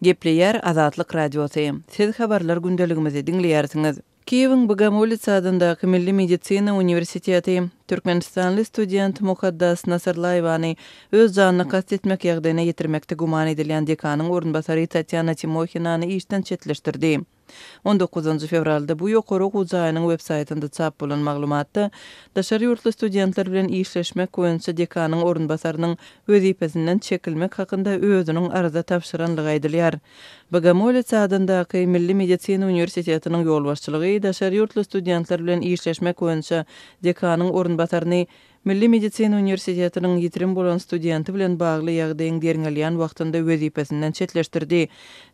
Gepleýär Azatlyk Radiosy. Siz habarlar gündeligimizi diňleýärsiňiz. Kiýewiň Bogomolets adyndaky Milli medisina uniwersiteti türkmenistanly student Mukaddas Nasyrlaýewany öz janyna kast etmek ýagdaýyna ýetirmekde güman edilýän dekanyň orunbasary Tatýana Timohinany işden çetleşdirdi. On dokuzynjy fewralda bu ýokary okuw jaýynyň websaýtynda çap bolan maglumatda, daşary ýurtly studentler bilen işleşmek boýunça dekanyň orunbasarynyň wezipesinden çekilmek hakynda özüniň arza tabşyranlygy aýdylýar. Bogomolets adyndaky Milli medisina uniwersitetiniň ýolbaşçylygy daşary ýurtly studentler bilen işleşmek boýunça dekanyň orunbasaryny Milli medisina uniwersitetiniň ýitirim bolan studenti bilen bagly ýagdaýyň derňelýän wagtynda wezipesinden çetleşdirdi.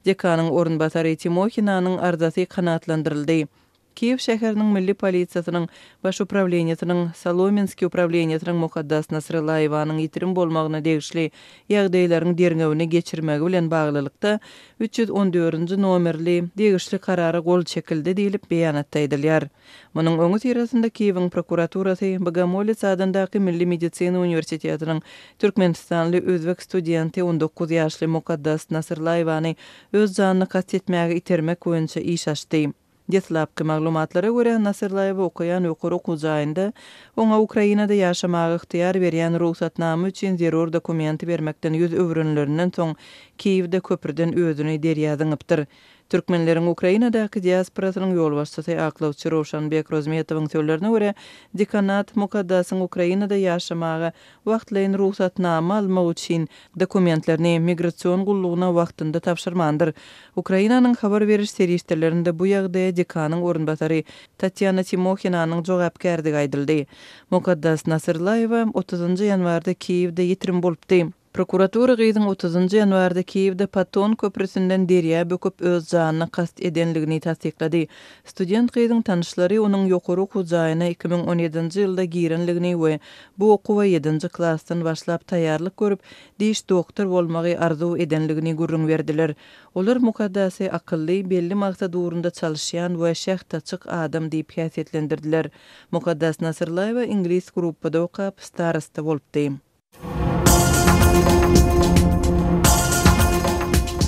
Dekanyň orunbasary Timohinanyň arzasy kanagatlandyryldy. Kiýew şäheriniň Milli polisiýasynyň Baş uprawleniýesiniň Solomenskiý uprawleniýesiniň Mukaddas Nasryllaýewanyň ýitirim bolmagyna degişli ýagdaýlaryň derňewini geçirmegi bilen baglylykda, 314-nji nomerli degişli karara gol çekildi diýlip, beýanatda aýdylýar. Munuň öňüsyrasynda Kiýewiň prokuraturasy Bogomolets adyndaky Milli medisina uniwersitetiniň türkmenistanly özbek studenti 19 ýaşly Mukaddas Nasyrlaýewany öz janyna kast etmäge itermek boýunça iş açdy. Deslapky maglumatlara görä, Nasyrlaýewa okaýan ýokary okuw jaýynda oňa Ukrainada ýaşamaga ygtyýar berýän rugsatnama üçin zerur dokumenti bermekden ýüz öwrenlerinden soň Kiýewde köprüden özüni derýa zyňypdyr. Türkmenleriň Ukrainadaky diasporasynyň ýolbaşçysy aklawçy Rowşanbek Rozmetowyň sözlerine görä, dekanat Mukaddasyň Ukrainada ýaşamaga wagtlaýyn rugsatnama almak üçin dokumentlerini migrasion gullugyna wagtynda tabşyrmandyr. Ukrainanyň habar beriş serişdelerinde bu ýagdaýa dekanyň orunbasary Tatýana Timohinanyň jogapkärdigi aýdyldy. Mukaddas Nasyrlaýewa otuzynjy ýanwarda Kiýewde ýitirim bolupdy. Prokuratura gyzyň otuzynjy ýanwarda Kiýewde Paton köprüsinden derýa böküp öz janyna kast edenligini tassyklady. Student gyzyň tanyşlary onuň ýokary okuw jaýyna 2017-nji ýylda girenligini we bu okuwa ýedinji klasdan başlap taýýarlyk görüp, diş doktor bolmagy arzuw edenligini gürrüň berdiler. Olar Mukaddasy akylly, belli maksat ugrunda çalyşýan we şähdaçyk adam diýip häsiýetlendirdiler. Mukaddas Nasyrlaýewa iňlis gruppada okap, starosta bolupdy.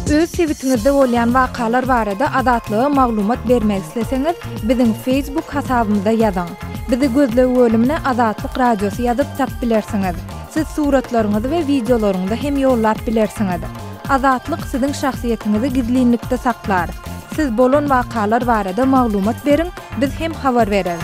Öz sebitiňizde bolýan wakalar barada Azatlyga maglumat bermek isleseňiz, biziň Facebook hasabymyza ýazyň. Bizi gözleg bölümine Azatlyk Radiosy ýazyp tap bilersiňiz. Siz suratlaryňyzy we wideolaryňyzy hem ýollap bilersiňiz. Azatlyk siziň şahsyýetiňizi gizlinlikde saklar. Siz bolan wakalar barada maglumat beriň, biz hem habar bereris.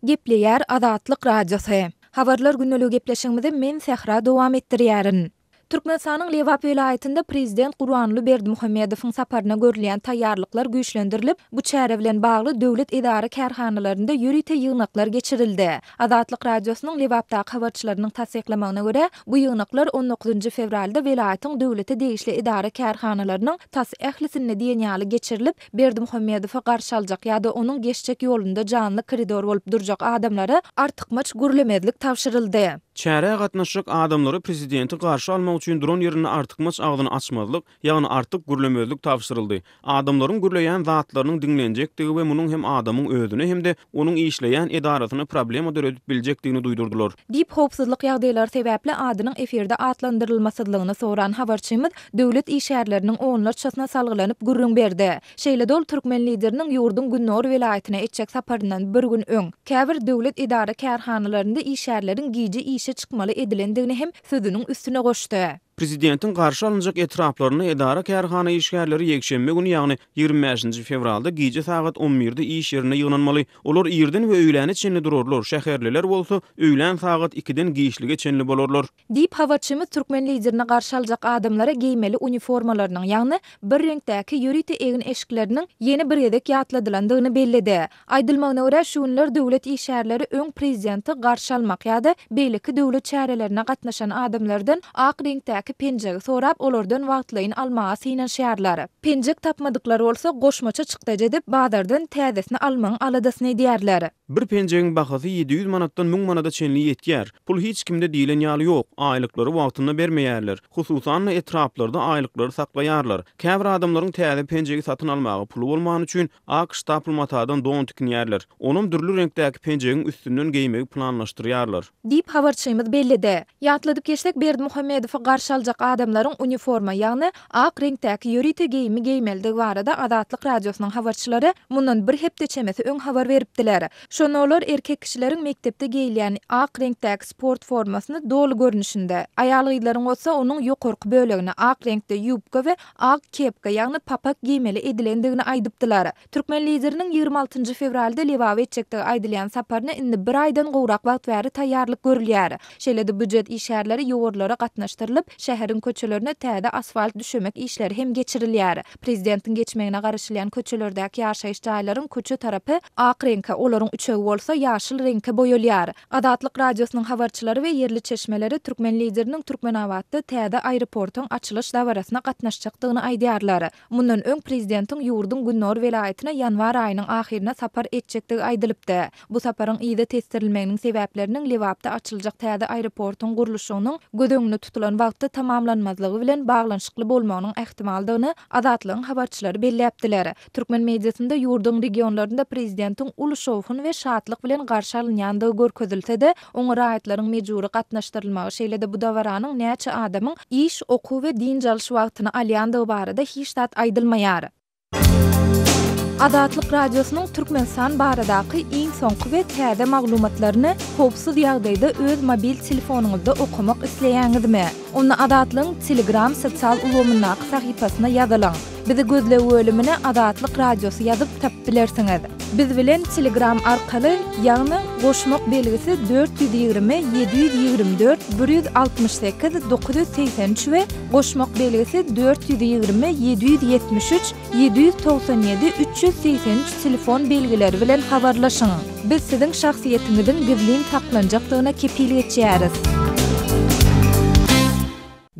Gepleýär Azatlyk Radiosy. Habarlar gündeligi gepleşigimizi men Sähra dowam etdirýärin. Türkmenistanyň Lebap welaýatynda prezident Gurbanguly Berdimuhamedowyň saparyna görülýän taýýarlyklar güýçlendirilip, bu çäre bilen bagly döwlet edara-kärhanalarynda ýörite ýygnaklar geçirildi. Azatlyk Radiosynyň Lebapdaky habarçylarynyň tassyklamagyna görä, bu ýygnaklar on dokuzynjy fewralda welaýatyň döwlete degişli edara-kärhanalarynyň tas ählisinde diýen ýaly geçirilip, Berdimuhamedowy garşy aljak ýa-da onuň geçjek ýolunda janly koridor bolup durjak adamlara artykmaç gürlemezlik tabşyryldy. Çärä gatnaşjak adamlara prezidenti garşy almak üçin duran ýerinde artykmaç agzyny açmazlyk, ýagny artyk gürlemezlik tabşyryldy. Adamlaryň gürleýän zatlarynyň diňlenjekdigi we munuň hem adamyň özüne hem-de onuň işleýän edarasyna problema döredip biljekdigini duýdurdylar. Diýip, howpsuzlyk ýagdaýlary sebäpli adynyň efirde atlandyrylmasyzlygyny soran habarçymyz döwlet işgärleriniň onlarçasyna salgylanyp gürrüň berdi. Şeýle-de ol türkmen Lideriniň ýurduň gündogar welaýatyna etjek saparyndan bir gün öň, käbir döwlet edara-kärhanalarynda işgärleriň gije işe çykmaly edilendigini hem sözüniň üstüne goşdy. Prezidentiň garşy alynjak etraplarynda edara-kärhana işgärleri ýekşenbe güni, ýagny 25 bäşinji fewralda gije sagat on birde iş ýerinde ýygnanmaly. Olar irden we öýläne çenli durarlar, şäherliler bolsa öýlän sagat ikiden giçlige çenli bolarlar. Diýip, habarçymyz türkmen Liderini garşy aljak adamlara geýmeli uniformalarynyň, ýagny bir reňkdäki ýörite egin-eşikleriniň ýene bir gezek ýatladylandygyny belledi. Aýdylmagyna görä, şu günler döwlet işgärleri öň prezidenti garşy almak ýa-da beýleki döwlet çärelerine gatnaşan adamlardan ak reňkdäki. reňkdäki penjegi sorap, olardan wagtlaýyn almaga synanyşýarlar. Penjek tapmadyklar bolsa, goşmaça çykdajy edip, bazardan täzesini almagyň aladasyny edýärler. Bir penjegiň bahasy 700 manatdan 1000 manada çenli ýetýär. Pul hiç kimde diýlen ýaly ýok. Aýlyklary wagtynda bermeýärler. Hususan-da, etraplarda aýlyklary saklaýarlar. Käbir adamlaryň täze penjegi satyn almaga puly bolmany üçin, ak ştapl matadan don tikinýärler. Onam dürli reňkdäki penjegiň üstünden geýmegi planlaşdyrýarlar. Diýip, habarçymyz belledi. Ýatladyp geçsek, Berdimuhamedowy garşy aljak adamlaryň uniforma, ýagny ak reňkdäki ýörite geýimi geýmelidigi barada Azatlyk Radiosynyň habarçylary mundan bir hepde çemesi öň habar beripdiler. Şonda olar erkek kişileriň mekdepde geýilýän ak reňkdäki sport formasyny doly görnüşinde, aýal-gyzlaryň bolsa onuň ýokarky bölegini ak reňkde ýubka we ak kepka, ýagny papak geýmeli edilendigini aýdypdylar. Türkmen Lideriniň 26 njy fewralda Lebaba etjekdigi aýdylýan saparyna indi bir aýdan gowrak wagt bäri taýýarlyk görülýär. Şeýle-de býujet işgärleri ýowarlara gatnaşdyrylyp, şäheriň köçelerine täze asfalt düşemek işleri hem geçirilýär. Prezidentiň geçmegine garaşylýan köçelerdäki ýaşaýyş jaýlaryň köçe tarapy ak reňke, olaryň üçegi bolsa ýaşyl reňke boýalýar. Azatlyk Radiosynyň habarçylary we ýerli çeşmeleri türkmen Lideriniň Türkmenabatda täze aeroportuň açylyş dabarasyna gatnaşjakdygyny aýdýarlar. Mundan öň prezidentiň ýurduň gündogar welaýatyna ýanwar aýynyň ahyryna sapar etjekdigi aýdylypdy. Bu saparyň yza tesdirilmeginiň sebäpleriniň Lebapda açyljak täze aeroportuň gurluşygynyň göz öňünde tutulan wagtda tamamlanmazlygy bilen baglanyşykly bolmagynyň ähtimaldygyny Azatlygyň habarçylary belläpdiler. Türkmen mediasynda ýurduň regionlarynda prezidentiň uly şowhun we şatlyk bilen garşy alynýandygy görkezilse-de, oňa raýatlaryň mejbury gatnaşdyrylmagy, şeýle-de bu dabaranyň näçe adamyň iş, okuw we dynç alyş wagtyny alýandygy barada hiç zat aýdylmaýar. Azatlyk Radiosynyň Türkmenistan baradaky iň soňky we täze maglumatlaryny howpsuz ýagdaýda öz mobil telefonyňyzda okamak isleýäňizmi? Onda Azatlygyň Telegram sosial ulgamyndaky sahypasyna ýazylyň. Bizi gözleg bölümine Azatlyk Radiosy ýazyp tapyp bilersiňiz. Biz bilen Telegram arkaly, ýagny goşmak belgisi 420 724 168 983 we goşmak belgisi 420 773 797 383 telefon belgileri bilen habarlaşyň. Biz siziň şahsyýetiňiziň gizlin saklanjakdygyna kepil geçýäris.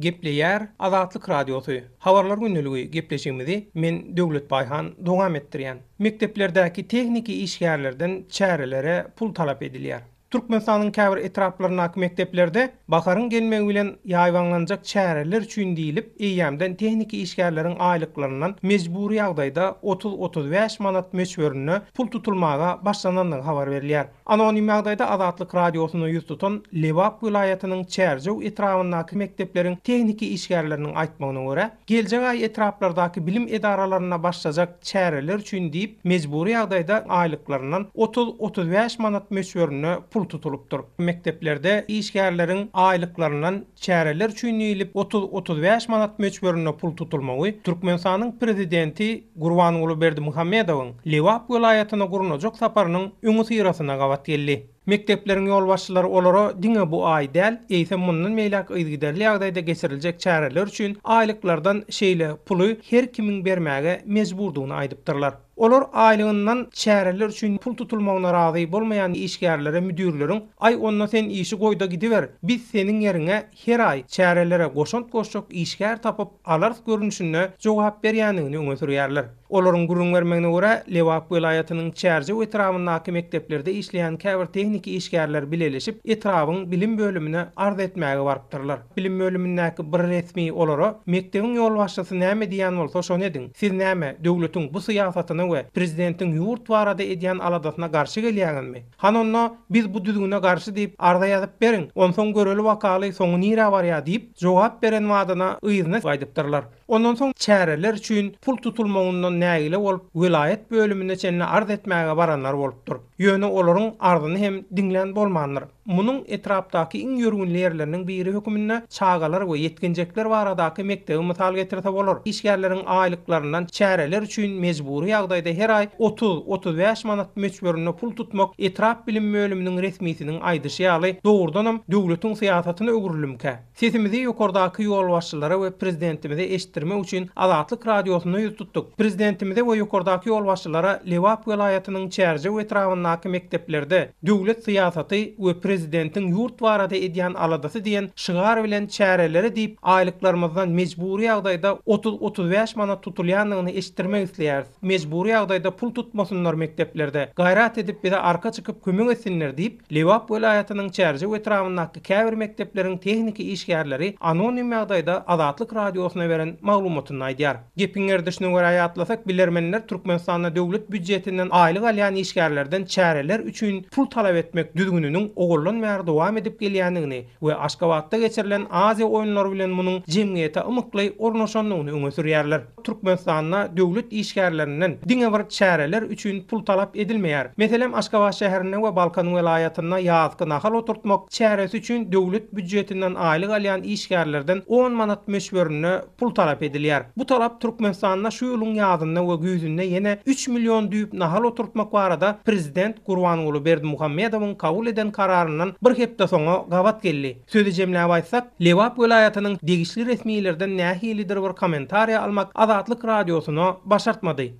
Gepleýär Azatlyk Radiosy, Habarlar gündeligi gepleşigimizi men Döwlet Baýhan dowam etdirýän. Mekdeplerdäki tehniki işgärlerden çärelere pul talap edilýär. Türkmenistanyň käbir etraplaryndaky mekdeplerde baharyň gelmegi bilen ýaýbaňlanjak çäreler üçin diýlip, eýýämden tehniki işgärleriň aýlyklaryndan mejbury ýagdaýda otuz-otuzbäş manat möçberinde pul tutulmaga başlanandygy habar berilýär. Anonim ýagdaýda Azatlyk Radiosyna ýüz tutan Lebap welaýatynyň Çärjew etrabyndaky mekdepleriň tehniki işgärleriniň aýtmagyna görä, geljek aý etraplardaky bilim edaralarynda başlajak çäreler üçin diýip, mejbury ýagdaýda aýlyklaryndan otuz-otuzbäş manat möçberinde pul tutulypdyr. Mekdeplerde işgärleriň aýlyklaryndan çäreler üçin diýlip otuz-otuzbäş manat möçberinde pul tutulmagy Türkmenistanyň Prezidenti Gurbanguly Berdimuhamedowyň Lebap welaýatyna gurnajak saparynyň öňüsyrasyna gabat geldi. Mekdepleriň ýolbaşçylary olara diňe bu aý däl, eýsem mundan beýläk yzygiderli ýagdaýda geçiriljek çäreler üçin aýlyklardan şeýle puly her kimiň bermäge mejburdygyny aýdypdyrlar. Olar aýlygyndan çäreler üçin pul tutulmagyna razy bolmaýan işgärlere müdirleriň Aý onda sen işi goýda gidiber, biz seniň ýeriňe her aý çärelere goşant goşjak işgär tapyp alarys görnüşinde jogap berýändigini öňe sürýärler. Olaryň gürrüň bermegine görä, Lebap welaýatynyň Çärjew etrabyndaky mekdeplerde işleýän käbir tehniki işgärler bileleşip, etrabyň bilim bölümine arz etmäge barypdyrlar. Bilim bölümindäki bir resmi olara, Mekdebiň ýolbaşçysy näme diýýän bolsa, şony ediň. Siz näme, döwletiň bu syýasatyna we prezidentiň ýurt barada edýän aladasyna garşy gelýäňizmi? Hany onda, biz bu düzgüne garşy diýip, arza ýazyp beriň, onsoň göreli wakaly, soňy nirä barýar diýip, jogap beren badyna yzyna gaýdypdyrlar. Ondan soň çäreler üçin pul tutulmagyndan nägile bolup, welaýat bölümine çenli arz etmäge baranlar bolupdyr. Ýöne olaryň arzyny hem diňlän bolmandyr. Munuň etrapdaky iň ýörgünli ýerleriniň biri höküminde çagalar we ýetginjekler baradaky mekdebi mysal getirse bolar. Işgärleriň aýlyklaryndan çäreler üçin mejbury ýagdaýda her aý otuz, 35 manat möçberinde pul tutmak etrap bilim bölüminiň resmisiniň aýdyşy ýaly, dogrudanam döwletiň syýasatyna öwrüldimikä? Sesimizi ýokardaky ýolbaşçylara we prezidentimize eşitdirmek. eşitdirmek üçin Azatlyk Radiosyna ýüz tutduk. Prezidentimize we ýokardaky ýolbaşçylara Lebap welaýatynyň Çärjew etrabyndaky mekdeplerde Döwlet syýasaty we prezidentiň ýurt barada edýän aladasy diýen şygar bilen çärelere diýip aýlyklarymyzdan mejbury ýagdaýda 30-35 manat tutulýandygyny eşitdirmek isleýäris. Mejbury ýagdaýda pul tutmasynlar mekdeplerde. Gaýrat edip bize arka çykyp kömek etsinler diýip, Lebap welaýatynyň Çärjew etrabyndaky käbir mekdepleriň tehniki işgärleri anonim ýagdaýda Azatlyk Radiosyna beren maglumatynda aýdýar. Gepiň gerdişine görä ýatlasak, bilermenler Türkmenistanda döwlet býujetinden aýlyk alýan işgärlerden çäreler üçin pul talap etmek düzgüniniň owaldan bäri dowam edip gelýändigini we Aşgabatda geçirilen Aziýa oýunlary bilen munuň jemgyýete ymykly ornaşandygyny öňe sürýärler. Türkmenistanda döwlet işgärlerinden diňe bir çäreler üçin pul talap edilmeýär. Meselem, Aşgabat şäherinde we Balkan welaýatynda ýazky nahal oturtmak çäresi üçin döwlet býujetinden aýlyk alýan işgärlerden on manat möçberinde pul talap edilýär. Bu talap Türkmenistanda şu ýylyň ýazynda we güýzünde ýene üç million düýp nahal oturtmak barada prezident Gurbanguly Berdimuhamedowyň kabul eden kararyndan bir hepde soňa gabat geldi. Sözi jemläp aýtsak, Lebap welaýatynyň degişli resmilerden nähilidir bir kommentariýa almak Azatlyk Radiosyna başartmady.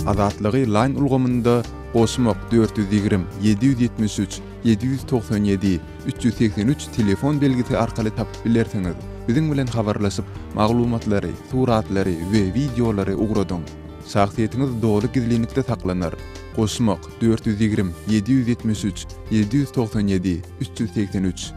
Azatlygy Line ulgamynda goşmak 420 773 797 383 telefon belgisi arkaly tapyp bilersiňiz. Biziň bilen habarlaşyp, maglumatlary, suratlary we wideolary ugradyň. Şahsyýetiňiz doly gizlinlikde saklanar. Goşmak, 420, 773, 797, 383.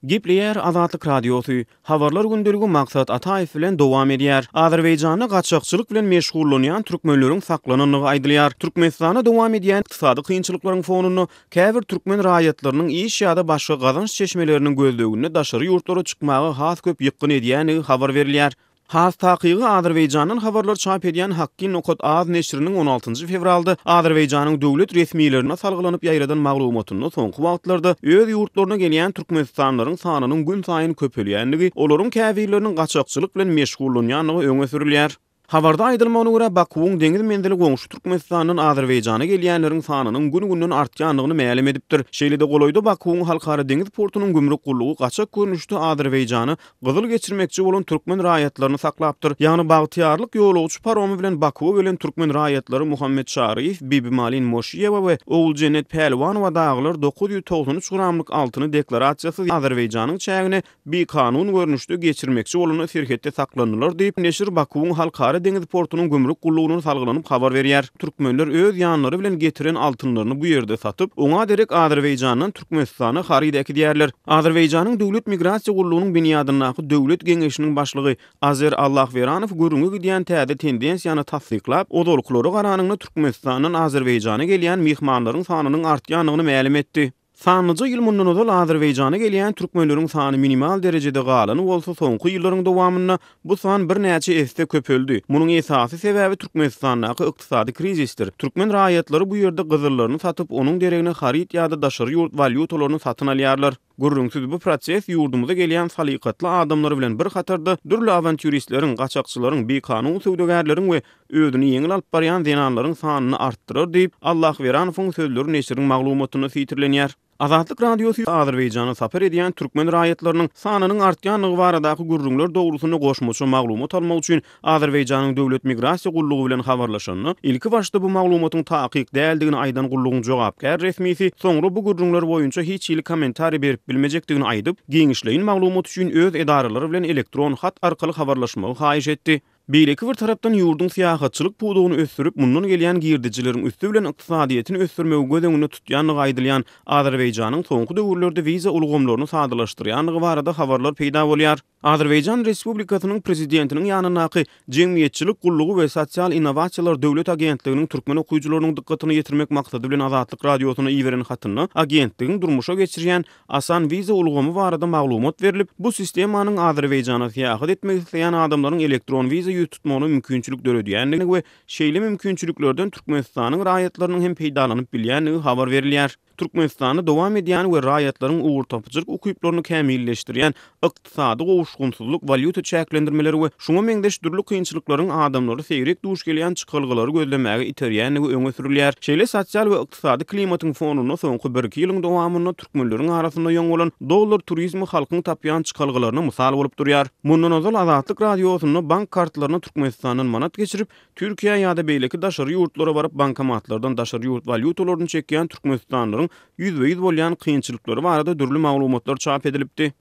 Gepleýär Azatlyk Radiosy, Habarlar gündeligi Maksat Ataýew bilen dowam edýär. Azerbaýjanda gaçakçylyk bilen meşgullanýan türkmenleriň saklanandygy aýdylýar. Türkmenistanda dowam edýän ykdysady kynçylyklaryň fonunda Käbir türkmen raýatlarynyň iş ýa-da başga gazanç çeşmeleriniň gözleginde daşary ýurtlara çykmaga has köp ýykgyn edýändigi habar berilýär. Has takygy, Azerbaýjandan habarlar çap edýän Hakki nokat az neşiriniň on altynjy fewralda Azerbaýjanyň döwlet resmilerine salgylanyp ýaýradan maglumatynda soňky wagtlarda öz ýurtlaryna gelýän türkmenistanlylaryň sanynyň günsaýyn köpelýändigi, olaryň käbirleriniň gaçakçylyk bilen meşgullanýandygy öňe sürülýär. Habarda aýdylmagyna görä, Bakuwyň deňiz menzili goňşy Türkmenistandan Azerbaýjana gelýänleriň sanynyň gün-günden artýandygyny mälim edipdir. Şeýle-de golaýda Bakuwyň Halkara deňiz portunyň gümrük gullugy gaçak görnüşde Azerbaýjana gyzyl geçirmekçi bolan türkmen raýatlaryny saklapdyr. Ýagny Bagtyýarlyk ýolagçy paromy bilen Bakuwa gelen türkmen raýatlary Muhammet Çaryýew, Bibimalin Moşiýewa we Oguljennet Pälwanowa dagylar 993 gramlyk altyny deklarasiýasyz Azerbaýjanyň çägine bikanun görnüşde geçirmekçi bolanda serhetde saklandylar diýip, neşir Bakuwyň Halkara deňiz portunyň gümrük gullugyna salgylanyp habar berýär. Türkmenler öz ýanlary bilen getiren altynlaryny bu ýerde satyp, oňa derek Azerbaýjandan Türkmenistana haryt äkidýärler. Azerbaýjanyň Döwlet migrasiýa gullugynyň binýadyndaky Döwlet geňeşiniň başlygy Azer Allahweranow gürrüňi gidýän täze tendensiýany tassyklap, ozalkylara garanyňda Türkmenistandan Azerbaýjana gelýän myhmanlaryň sanynyň artýandygyny mälim etdi. Sanlyja ýyl mundan ozal Azerbaýjana gelýän türkmenleriň sany minimal derejede galan bolsa, soňky ýyllaryň dowamynda bu san birnäçe esse köpeldi. Munuň esasy sebäbi Türkmenistandaky ykdysady krizisdir. Türkmen raýatlary bu ýerde gyzyllaryny satyp, onuň deregine haryt ýa-da daşary ýurt walýutalaryny satyn alýarlar. Gürrüňsiz, bu proses ýurdumyza gelýän salykatly adamlar bilen bir hatarda dürli awantýuristleriň, gaçakçylaryň, bikanun söwdagärleriň we özüni ýeňil alyp barýan zenanlaryň sanyny artdyrar diýip, Allahweranowyň sözleri neşiriň maglumatynda sitirlenýär. Azatlyk Radiosy Azerbaýjana sapar edýän türkmen raýatlarynyň sanynyň artýandygy baradaky gürrüňler dogrusynda goşmaça maglumat almak üçin Azerbaýjanyň Döwlet migrasiýa gullugy bilen habarlaşanda, ilkibaşda bu maglumatyň takyk däldigini aýdan gullugyň jogapkär resmisi soňra bu gürrüňler boýunça hiç hili kommentariý berip bilmejekdigini aýdyp, giňişleýin maglumat üçin öz edaralary bilen elektron hat arkaly habarlaşmagy haýyş etdi. Beýleki bir tarapdan, ýurduň syýahatçylyk pudagyny ösdürip, mundan gelýän girdejileriň üsti bilen ykdysadyýetini ösdürmegi göz öňünde tutýandygy aýdylýan Azerbaýjanyň soňky döwürlerde wiza ulgamlaryny sadalaşdyrýandygy barada habarlar peýda bolýar. Azerbaýjan Respublikasynyň Prezidentiniň ýanyndaky Jemgyýetçilik gullugy we sosial innowasiýalar döwlet agentliginiň türkmen okyjylarynyň dykgatyna ýetirmek maksady bilen Azatlyk Radiosyna iberen hatynda agentligiň durmuşa geçirýän Asan wiza ulgamy barada maglumat berlip, bu sistemanyň Azerbaýjana syýahat etmek isleýän adamlaryň elektron wiza ýüz tutmagyna mümkinçilik döredýändigi we şeýle mümkinçiliklerden Türkmenistanyň raýatlarynyň hem peýdalanyp bilýändigi habar berilýär. Türkmenistanda dowam edýän we raýatlaryň ugurtapyjylyk ukyplaryny kämilleşdirýän ykdysady gowuşgynsyzlyk, walýuta çäklendirmeleri we şuňa meňzeş dürli kynçylyklaryň adamlary seýrek duş gelýän çykalgalary gözlemäge iterýändigi öňe sürülýär. Şeýle sosial we ykdysady klimatyň fonunda soňky birki ýylyň dowamynda türkmenleriň arasynda ýoň bolan dollar turizmi halkyň tapýan çykalgalaryna mysal bolup durýar. Mundan ozal Azatlyk Radiosynda bank kartlaryna Türkmenistandan manat geçirip, Türkiýä ýa-da beýleki daşary ýurtlara baryp bankomatlardan daşary ýurt walýutalaryny çekýän türkmenistanlylaryň ýüzbe-ýüz bolýan kynçylyklary barada dürli maglumatlar çap edilipdi.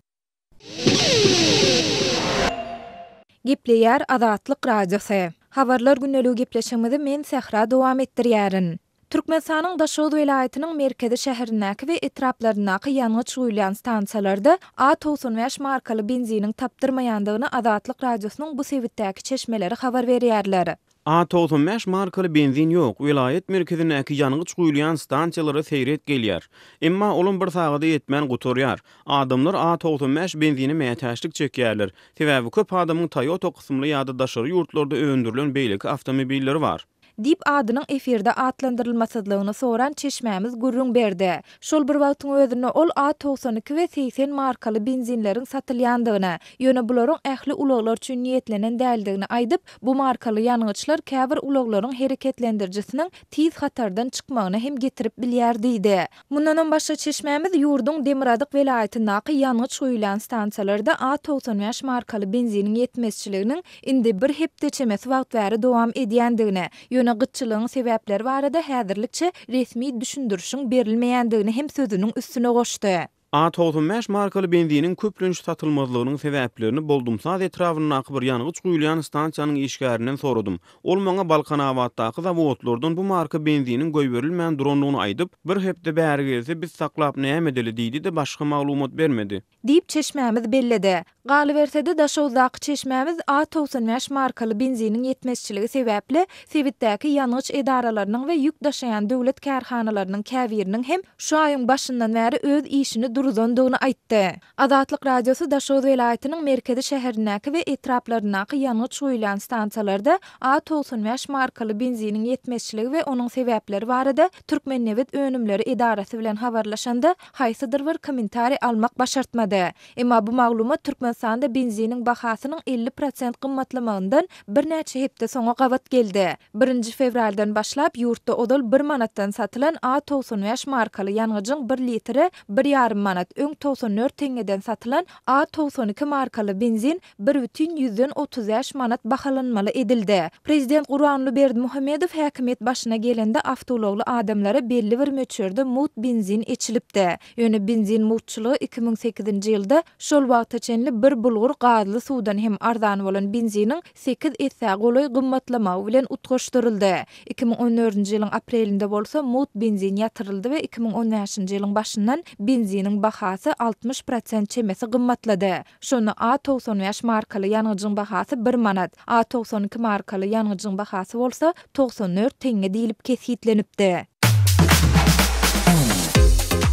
Gepleýär Azatlyk Radiosy. Habarlar gündeligi gepleşigimizi men Sähra dowam etdirýärin. Türkmenistanyň Daşoguz welaýatynyň merkezi şäherindäki we etraplaryndaky ýangyç guýulýan stansiýalarda A 95 markaly benziniň tapdyrmaýandygyny Azatlyk Radiosynyň bu sebitdäki çeşmeleri habar berýärler. A 95 markaly benzin ýok, welaýat merkezindäki ýangyç guýulýan stansiýalara seýrek gelýär. Emma olam bir sagada ýetmän gutarýar. Adamlar A 95 benzine mätäçlik çekýärler. Sebäbi köp adamyň Toyota kysymly ýa-da daşary ýurtlarda öndürilen beýleki awtomobilleri bar. Diýip, adynyň efirde atlandyrylmasyzlygyny soran çeşmämiz gürrüň berdi. Şol bir wagtyň özünde ol A 92 we 80 markaly benzinleriň satylýandygyny, ýöne bularyň ähli ulaglar üçin niýetlenen däldigini aýdyp, bu markaly ýangyçlar käbir ulaglaryň hereketlendirijisiniň tiz hatardan çykmagyna hem getirip bilýär diýdi. Mundanam başga çeşmämiz ýurduň demirgazyk welaýatyndaky ýangyç guýulýan stansiýalarda A 95 markaly benziniň ýetmezçiliginiň indi bir hepde çemesi wagt bäri dowam edýändigini, ýöne gytçylygyň sebäpleri barada häzirlikçe resmi düşündirişiň berilmeýändigini hem sözüniň üstüne goşdy. A 95 markaly benziniň köplenç satylmazlygynyň sebäplerini Boldumsaz etrabyndaky bir ýangyç guýulýan stansiýanyň işgärinden soradym. Ol maňa Balkanabatdaky zawodlardan bu marka benziniň goýberilmän durandygyny aýdyp, bir hepde bäri gelse biz saklap näme edeli diýdi-de başga maglumat bermedi. Diýip, çeşmämiz belledi. Galyberse-de, Daşoguzdaky çeşmämiz A 95 markaly benziniň ýetmezçiligi sebäpli, sebitdäki ýangyç edaralarynyň we ýük daşaýan döwlet kärhanalarynyň käbiriniň hem şu aýyň başyndan bäri öz işini duruzandygyny aýtdy. Azatlyk Radiosy Daşoguz welaýatynyň merkezi şäherindäki we etraplaryndaky ýangyç guýulýan stansiýalarda A 95 markaly benziniň ýetmezçiligi we onuň sebäpleri barada Türkmennebit önümleri edarasy bilen habarlaşanda, haýsydyr bir kommentariý almak başartmady. Emma bu maglumat Türkmenistanda benziniň bahasynyň 50 prosent gymmatlamagyndan birnäçe hepde soňa gabat geldi. Birinji fewraldan başlap, ýurtda ozal bir manatdan satylan A 95 markaly ýangyjyň bir litri bir ýarym manat, öň 94 teňňeden satylan A 92 markaly benzin bir bütin ýüzden 35 manat bahalanmaly edildi. Prezident Gurbanguly Berdimuhamedow häkimiýet başyna gelende awtoulagly adamlara belli bir möçberde mugt benzin eçilipdi. Ýöne benzin mugtçulygy 2008-nji ýylda şol wagta çenli bir bulgur gazly suwdan hem arzan bolan benziniň sekiz essä golaý gymmatlamagy bilen utgaşdyryldy. 2014-nji ýylyň aprelinde bolsa mugt benzin ýatyryldy we 2015-nji ýylyň başyndan benziniň bahasy 60 prosent çemesi gymmatlady. Şonda A 95 markaly ýangyjyň bahasy bir manat, A 92 markaly ýangyjyň bahasy bolsa 94 teňňe diýlip kesgitlenipdi.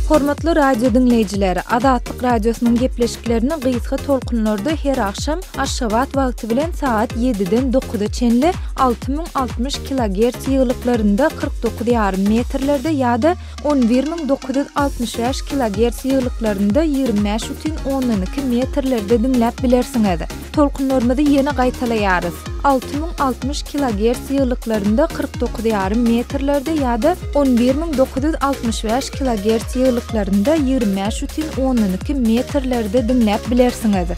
Hormatly radio diňleýjiler, Azatlyk Radiosynyň gepleşiklerini gysga tolkunlarda her agşam Aşgabat wagty bilen sagat ýediden dokuza çenli 6060 kilogerts ýygylyklarynda 49 ýarym metrlerde ýa-da 11965 kilogerts ýygylyklarynda 25 bütin ondan iki metrlerde diňläp bilersiňiz. Tolkunlarymyzy ýene gaýtalaýarys, 6060 kilogerts ýygylyklarynda 49 ýarym metrlerde ýa-da 11965 kilogerts ýygylyklarynda 25 bütin ondan iki metrlerde diňläp bilersiňiz.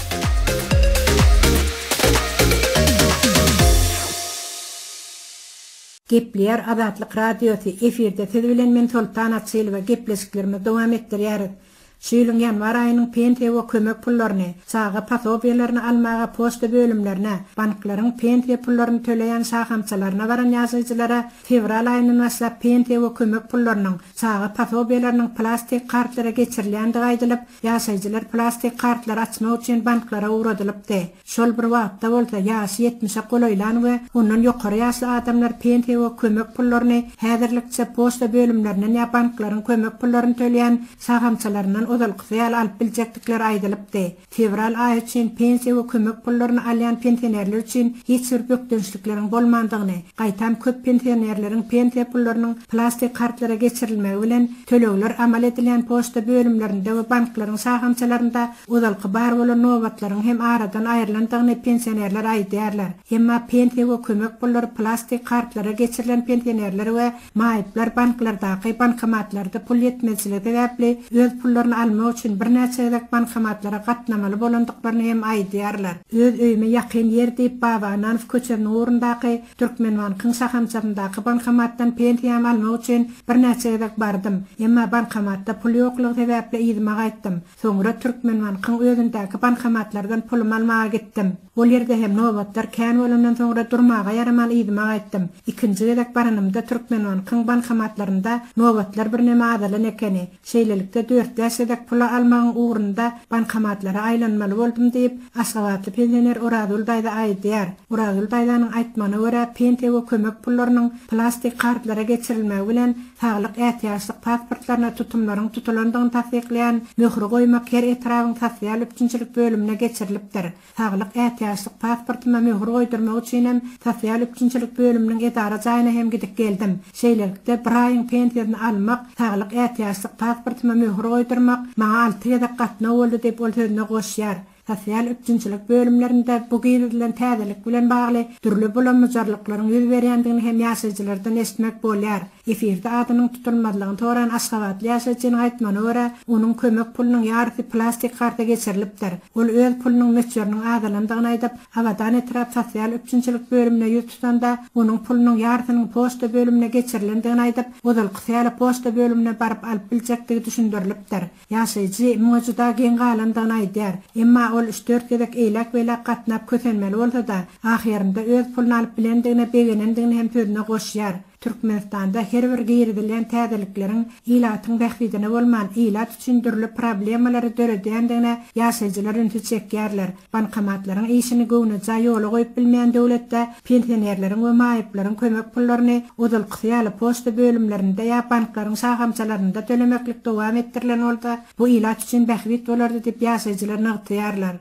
Gepleýär Azatlyk Radiosy, efirde siz bilen men Soltan Açylowa gepleşiklerimizi dowam etdirýäris. Şu ýylyň ýanwar aýynyň pensiýa we kömek pullaryny, çaga posobiýalaryny almaga poçta bölümlerine, banklaryň pensiýa pullaryny töleýän şahamçalaryna baran ýaşaýjylara fewral aýyndan başlap pensiýa we kömek pullarynyň, çaga posobiýalarynyň plastik kartlara geçirilýändigi aýdylyp, ýaşaýjylar plastik kartlary açmak üçin banklara ugradylypdy. Şol bir wagtda bolsa, ýaşy ýetmişe golaýlan we ondan ýokary ýaşly adamlar pensiýa we kömek pullaryny häzirlikçe poçta bölümlerinden ýa banklaryň kömek pullaryny töleýän şahamçalaryndan. ozalkysy ýaly alyp biljekdikleri aýdylypdy. Fewral aýy üçin pensiýa we kömek pullaryny alýan pensionerler üçin hiç bir bökdençlikleriň bolmandygyny, gaýtam köp pensionerleriň pensiýa pullarynyň plastik kartlara geçirilmegi bilen tölegler amal edilýän poçta bölümlerinde we banklaryň şahamçalarynda ozalky bar bolan nobatlaryň hem aradan aýrylandygyny pensionerler aýdýarlar. Emma pensiýa we kömek pullary plastik kartlara geçirilen pensionerler we Maýyplar banklardaky bankomatlarda pul ýetmezçiligi sebäpli öz pullaryny almak üçin birnäçe gezek bankomatlara gatnamaly bolandyklaryny hem aýdýarlar. Öz öýüme ýakyn ýer diýip Baba Ananow köçesiniň ugrundaky Türkmenbankyň şahamçasyndaky bankomatdan pensiýamy almak üçin birnäçe gezek bardym. Emma bankomatda pul ýoklugy sebäpli yzyma gaýtdym. Soňra Türkmenbankyň özündäki bankomatlardan pulumy almaga gitdim. Ol ýerde hem nobatlar kän bolandan soňra durmaga ýaraman yzyma gaýtdym. Ikinji gezek baranymda Türkmenbankyň bankomatlarynda nobatlar birneme azalan ekeni. Şeýlelikde dört-bäş gezek pul almagyň ugrunda bankomatlara aýlanmaly boldum diýip, aşgabatly pensioner Orazgül daýza aýdýar. Orazgül daýzanyň aýtmagyna görä, pensiýa we kömek pullarynyň plastik kartlara geçirilmegi bilen saglyk ätiýaçlyk pasportlaryna tutumlaryň tutulandygyny tassyklaýan möhri goýmak her etrabyň sosial üpjünçilik bölümine geçirilipdir. Saglyk ätiýaçlyk pasportyma möhür goýdurmak üçinem sosial üpjünçilik bölüminiň edara jaýyna hem gidip geldim. Şeýlelikde, bir aýyň pensiýasyny almak, saglyk ätiýaçlyk pasportyma möhür goýdurmak maňa alty gezek gatnaw boldy diýip, ol sözüne goşýar. Sosial üpjünçilik bölümlerinde bu girizilen täzelik bilen bagly dürli bulam-bujarlyklaryň ýüz berýändigini hem ýaşaýjylardan eşitmek bolýar. Efirde adynyň tutulmazlygyny soran aşgabatly ýaşaýjynyň aýtmagyna görä, onuň kömek pulunyň ýarysy plastik karta geçirilipdir. Ol öz pulunyň möçberiniň azalandygyny aýdyp, Abadan etrap sosial üpjünçilik bölümine ýüz tutanda, onuň pulunyň ýarysynyň poçta bölümine geçirilendigini aýdyp, ozalkysy ýaly poçta bölümine baryp alyp biljekdigi düşündirilipdir. Ýaşaýjy muňa juda geň galandygyny aýdýar. Emma ol üç-dört gezek eýläk-beýläk gatnap kösenmeli bolsa-da, ahyrynda öz puluny alyp bilendigine begenendigini hem sözüne goşýar. Türkmenistanda her bir girizilýän täzelikleriň ilatyň bähbidine bolman, ilat üçin dürli problemalary döredýändigine ýaşaýjylar ünsi çekýärler. Bankomatlaryň işini göwnejaý ýola goýup bilmeýän döwletde pensionerleriň we maýyplaryň kömek pullaryny ozalkysy ýaly poçta bölümlerinde ýa banklaryň şahamçalarynda tölemeklik dowam etdirilen bolsa, bu ilat üçin bähbit bolardy diýip ýaşaýjylar nygtaýarlar.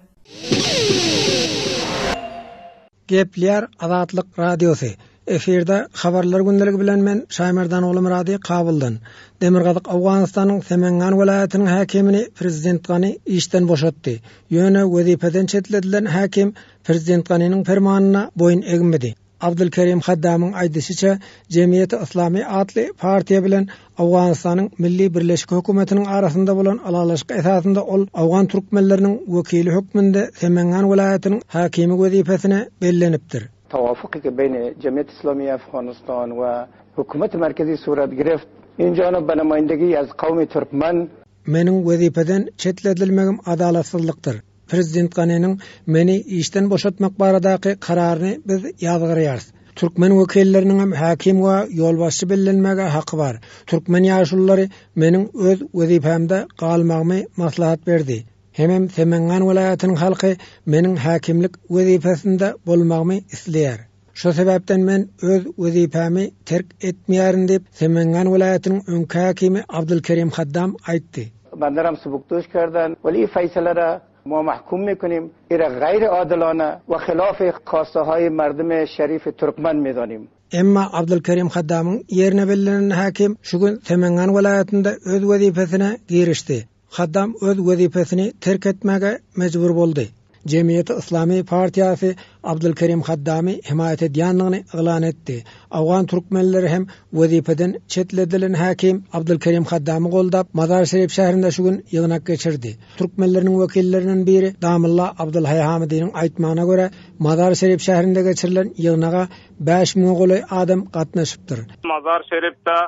Gepleýär Azatlyk Radiosy. Efirde Habarlar gündeligi bilen men Şaýmerdan Myrady Kabuldan. Demirgazyk Owganystanyň Semengan welaýatynyň häkimini prezident Gani işden boşatdy. Ýöne wezipeden çetledilen häkim prezident Ganiniň permanyna boýun egmedi. Abdulkerim Haddamyň aýdyşyça, Jemgyýeti Yslamy atly partiýa bilen Owganystanyň Milli Birleşik hökümetiniň arasynda bolan ylalaşyk esasynda ol owgan türkmenleriniň wekili hökmünde Semengan welaýatynyň häkimi wezipesine bellenipdir. توافقی که بین جمعیت اسلامی افغانستان و حکومت مرکزی صورت گرفت اینجانب به نمایندگی از قوم ترکمن Meniň wezipeden çetledilmegim adalatsyzlykdyr. Prezident Ganiniň meni işden boşatmak baradaky kararyny biz ýazgarýarys. Türkmen wekilleriniňem häkim we ýolbaşçy bellenmäge haky bar. Türkmen ýaşululary meniň öz wezipämde galmagymy maslahat berdi. Hemem Semengan welaýatynyň halky meniň häkimlik wezipesinde bolmagymy isleýär. Şo sebäpden men öz wezipämi terk etmeýärin diýip, Semengan welaýatynyň öňki häkimi Abdulkerim Haddam aýtdy. Bende ram subukdoş kerden weli feýsele ra ma mahkum mikunim ira gaýr adilane we hilaf hastahay merdime şerif türkmen midanim. Emma Abdulkerim Haddamyň ýerine bellenen häkim şu gün Semengan welaýatynda öz wezipesine girişdi. Haddam öz wezipesini terk etmäge mejbur boldy. Jemgyýeti Yslamy partiýasy Abdulkerim Haddamy hemaýat edýändigini yglan etdi. Owgan türkmenleri hem wezipeden çetledilen häkim Abdulkerim Haddamy goldap, Mazar-Şerif şäherinde şu gün ýygnak geçirdi. Türkmenleriniň wekillerinden biri Damylla Abdulhaý Hamydynyň aýtmagyna görä, Mazar-Şerif şäherinde geçirilen ýygnaga bäş müňe golaý adam gatnaşypdyr. Mazar-Şerifde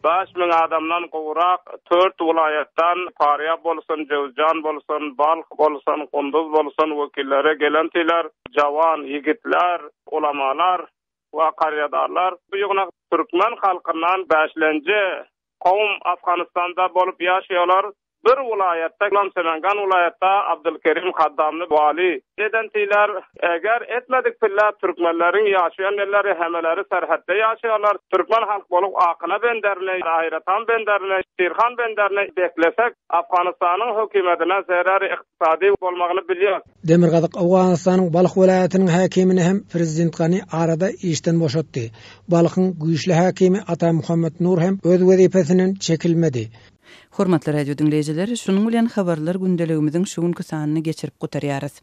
5000 adamdan gowrak dört welaýatdan, Farýab bolsun, Jöwüzjan bolsun, Balh bolsun, Gunduz bolsun wekilleri gelentiler, jawan ýigitler, ulamalar we karýadarlar. Bu ýygnak türkmen halkyndan bäşlenji kowum Afganystanda bolup ýaşaýarlar. Bir welaýatda, olam Semengan welaýatda Abdulkerim Haddamny wali edendiler. Eger etmedik pille türkmenleriň ýaşaýan ýerleri hemeleri serhetde ýaşaýarlar. Türkmen halk bolup Akyna benderini, Aýratan benderini, Sirhan benderini beklesek Afganystanyň hökümetine zereri ykdysady bolmagyny bilýäs. Demirgazyk Owganystanyň Balh welaýatynyň häkimini hem prezident Gani arada işden boşatdy. Balhyň güýçli häkimi Ata Muhammet Nur hem öz wezipesinden çekilmedi. Hormatly radio diňleýjiler, şunuň bilen Habarlar gündeligimiziň şu günki sanyny geçirip gutarýarys.